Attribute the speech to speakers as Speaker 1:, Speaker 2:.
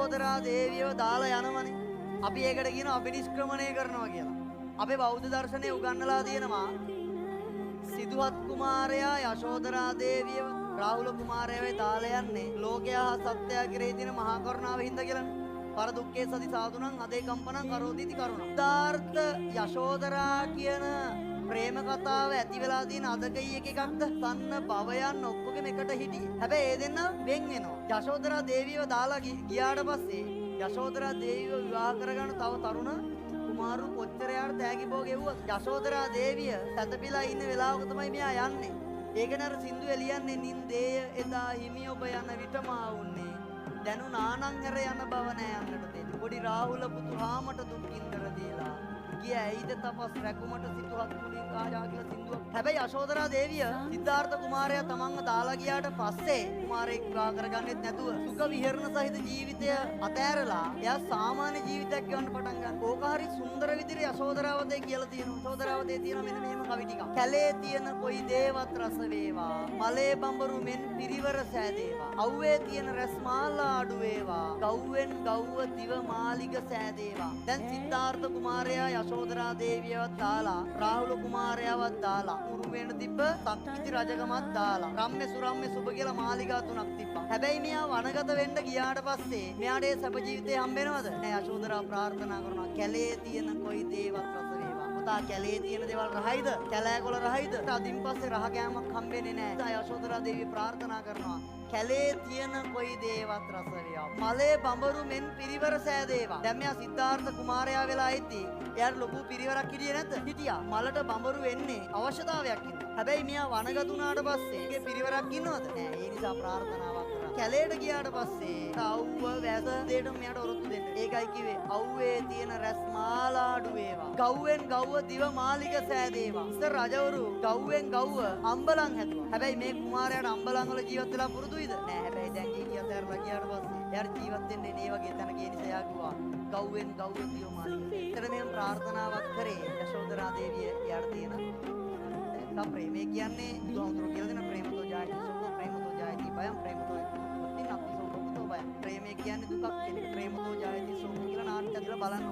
Speaker 1: යශෝදරා දේවියව දාලා යනවනේ. අපි ඒකට කියනවා අබිනිෂ්ක්‍රමණය කරනවා කියලා. අපේ බෞද්ධ දර්ශනය උගන්වලා තියෙනවා සිදුහත් කුමාරයා යශෝදරා දේවියව රාහුල කුමාරයාව දාලා යන්නේ ලෝකයා හා සත්‍යය කෙරෙහි තියෙන මහා කරුණාව හින්දා කියලානේ. පර දුක්ඛේ සති සාදුනං අදේ කම්පනං කරෝදීති කරුණා. සිද්ධාර්ථ යශෝදරා කියන ප්‍රේම කතාව ඇති වෙලා තියෙන අදක ඊයක එකක්ද? සන්න භවයන් ඔක්කොගෙම එකට හිටියේ. හැබැයි ඒ දෙන්න වෙන් වෙනවා. යශෝදරා දේවියව දාලා ගියාට පස්සේ යශෝදරා දේවියව විවාහ කරගන්න තව තරුණ කුමාරු කොච්චර යාට තෑගි භෝග එව්වද? යශෝදරා දේවිය සැතපීලා ඉන්න වෙලාවක තමයි මෙයා යන්නේ. ඒකනේ අර සින්දුවේ ලියන්නේ නින්දේය එදා හිමි ඔබ යන විට මා උන්නේ දැනුනානං හැර යන බව නෑ යන්නට දෙන්නේ. පොඩි රාහුල පුතු හාමට දුක් ඉන්දර දීලා ගිය ඇයිද තපස් රැකුමට සිතුහත් කුලින් ආජා කියලා සින්දුවක්. හැබැයි යශෝදරා දේවිය සිද්ධාර්ථ කුමාරයා තමන්ව දාලා ගියාට පස්සේ කුමාරයෙක් විවාහ කරගන්නෙත් නැතුව සුඛ විහරණ සහිත ජීවිතය අතෑරලා එයා සාමාන්‍ය ජීවිතයක් ගෙවන්න පටන් ගන්නවා. ඕක හරි සුන්දර විදිහට යශෝදරාවතේ කියලා තියෙනවා. යශෝදරාවතේ තියෙන මෙන්න මෙහෙම කවි ටිකක්. කැලේ තියෙන කොයි දේවත් රස වේවා, මලේ බඹරු මෙන් පිරිවර සෑදේවා, අව්වේ තියෙන රැස් මාලා අඩු වේවා, ගව්වෙන් ගව්ව දිව මාලිග සෑදේවා. දැන් සිද්ධාර්ථ කුමාරයා යශෝදරා දේවියවත් දාලා රාහුල කුමාරයාවත් දාලා උරුමේන තිබ්බ සක්විති රජකමත් දාලා රම්ම්‍ය සුරම්ම්‍ය සුබ කියලා මාලිගා තුනක් තිබ්බා. හැබැයි මෙයා වනගත වෙන්න ගියාට පස්සේ මෙයාට ඒ සැප ජීවිතේ හම්බ වෙනවද? නෑ. යශෝදරා ප්‍රාර්ථනා කරනවා කැලේ තියෙන කොයි දේවත් රස වේවා. පුතා කැලේ තියෙන දේවල් රහයිද? කැලෑකොළ රහයිද? අදින් පස්සේ රහ කෑමක් හම්බෙන්නේ නෑ. යශෝදරා දේවිය ප්‍රාර්ථනා කරනවා කැලේ තියෙන කොයි දේවත් රස වේවා, මලේ බඹරු මෙන් පිරිවර සෑදේවා. දැන් මෙයා සිද්ධාර්ථ කුමාරයා වෙලා ඉද්දී එයාට ලොකු පිරිවරක් හිටියේ නැද්ද? හිටියා. මලට බඹරු වෙන්නේ අවශ්‍යතාවයක් හින්දා. හැබැයි මෙයා වනගත වුණාට පස්සේ ඒකේ පිරිවරක් ඉන්නවද? නෑ. ඒ නිසා ප්‍රාර්ථනාවක් කරා. කැලේට ගියාට පස්සේ අවුව වැස දෙයටම මෙයාට ඔරොත්තු දෙන්න. ඒකයි කිව්වේ අවුවේ තියෙන රැස් මාලා අඩු වේවා, ගව්වෙන් ගව්ව දිව මාලිග සෑදේවා. ඉස්සර රජවරු ගව්වෙන් ගව්ව අම්බලන් හැදුවා. හැබැයි මේ කුමාරයාට අම්බලන් වල ජීවත් වෙලා පුරුදුයිද? නෑ. හැබැයි දැන් ගිහි අතහැරලා ගියාට පස්සේ එයාට ජීවත් වෙන්නේ මේ වගේ තැනක. ඒ නිසා එයා කිව්වා ගව්වෙන් ගව්ව දිව මාලිග. එතන මෙහෙම ප්‍රාර්ථනාවක් කරේ යශෝදරා දේවිය එයාට තියෙන දැන් ප්‍රේමය කියන්නේ බුදුහාමුදුරුවෝ කියලා දෙන ප්‍රේමතෝ ජායති සෝකෝ ප්‍රේමතෝ ජායති භයං ප්‍රේමතෝ උත්තින් අප්පි සෝකෝ කුතෝ භයං. ප්‍රේමය කියන්නේ දුකක් කියන එක. ප්‍රේමතෝ ජායති සෝකෝ කියලා නාට්‍ය කියලා බලන්න.